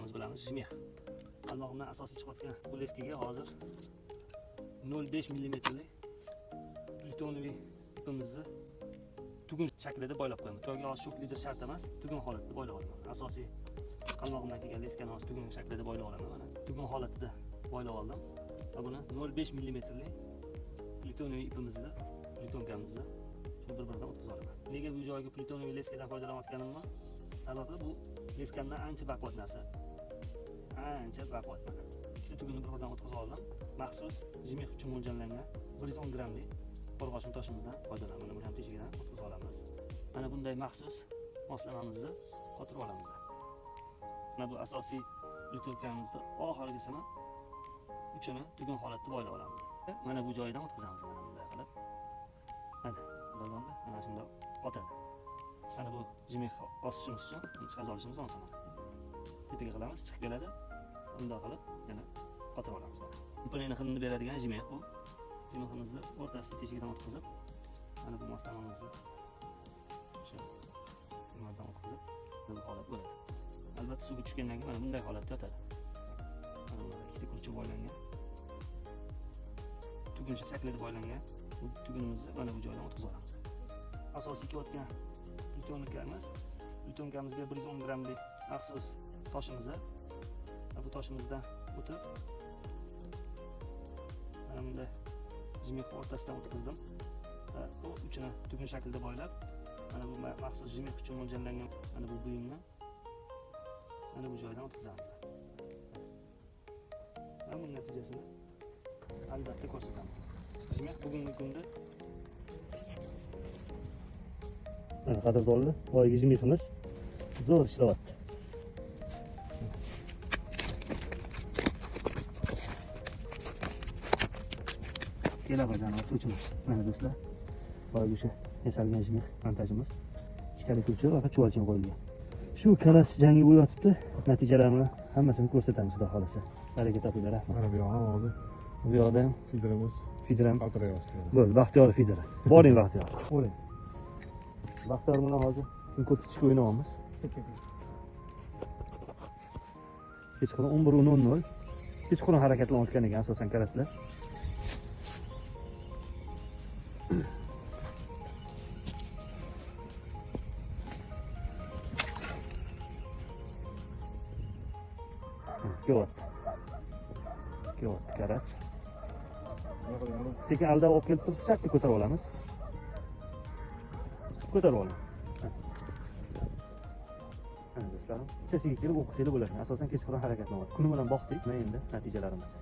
Hammamiz bilamiz, жмых. Qalmog'imdan asosiy chiqayotgan bu leskaga hozir 0.5 millimetrlik plutoniy ipimizni tugun shaklida boylab qo'yaman. Joyga hozir shok lider shart emas, tugun holatida boylab olaman. Asosiy qalmog'imdan kelgan leskani hozir tugun shaklida boylab olaman. Mana tugun holatida boylab oldim. Va buni 0.5 millimetrlik plutoniy ipimizni, plutonkamizni shu bir-biridan o'tkazib olaman. Nega bu joyga plutoniy leskadan foydalanayotganimni sababi bu leskamdan ancha baquvvat narsa. Ancha baquvvat mana. Ikkita tugunni bir-biridan o'tkazib oldim. Maxsus жмых uchun mo'ljallangan 110 grammlik qo'rg'oshin toshimizdan foydalanamiz. Buni ham teshigidan o'tkazib olamiz. Mana bunday maxsus moslamamizni qotirib olamiz. Mana bu asosiy plutonkamizni oxirgisini uchini tugun holatda boylab olamiz. Mana bu joyidan o'tkazamiz mana bunday qilib. Mana bundan mana shunday qotadi. Mana bu жмых osishimiz uchun chiqarib olishimiz oson. Tepaga qilamiz, chiqib keladi. Bunday qilib yana qotirib olamiz mana. Komponent xilini beradigan жмых bu. Жмых imizni o'rtasida teshigidan o'tkazib, mana bu moslamamizni o'sha nimadan o'tkazib, bu holat bo'ladi. Albatta suvga tushgandan keyin mana bunday holatda yotadi. Mana bunaqa ikkita kulcha boylangan. Tugun shaklida boylangan bu tugunimizni mana bu joydan o'tkazib olamiz. Asosiy kelayotgan plutonkamiz, plutonkamizga 110 grammlik maxsus toshimizni va bu toshimizdan o'tib mana bunday жмых o'rtasidan o'tkazdim va bu uchini tugun shaklida boylab, mana bu maxsus жмых uchun mo'ljallangan mana bu buyumni mana bu joydan o'tkazamiz. Va buning natijasini albatta ko'rsatamiz. Жмых bugungi kunda mana qadrdonlar, boyagi жмых imiz zo'r ishlayapti. Keladi jonivor cho'chimiz. Mana do'stlar, boyagi o'sha yasalgan жмых montajimiz. Ikkitalik kulcha va chuvalchin qo'yilgan. Shu karas jangi bo'lyotibdi. Natijalarini hammasini ko'rsatamiz xudo xolasa. Baraka topinglar, rahmat. Mana bu yog'i hozir. Bu yoqda ham Fiderimiz fideram qaltirayapti. Bo'ldi, Baxtiyor fideri. Boring Baxtiyor. Boring. Baxtiyor bilan hozir ko'p kichik o'ynayapmiz. Kechqurun 11:00. Kechqurun harakatlanayotgan ekan asosan karaslar. Kelyapti. Kelyapti karas. Sekin aldab olib kelib turib, chakka ko'tarib olamiz. Ko'tarib olamiz. Mana do'stlarim, kechasiga kelib o'qisanglar bo'ladi. Asosan kechqurun harakatlanadi. Kuni bilan boqdik, mana endi natijalarimiz.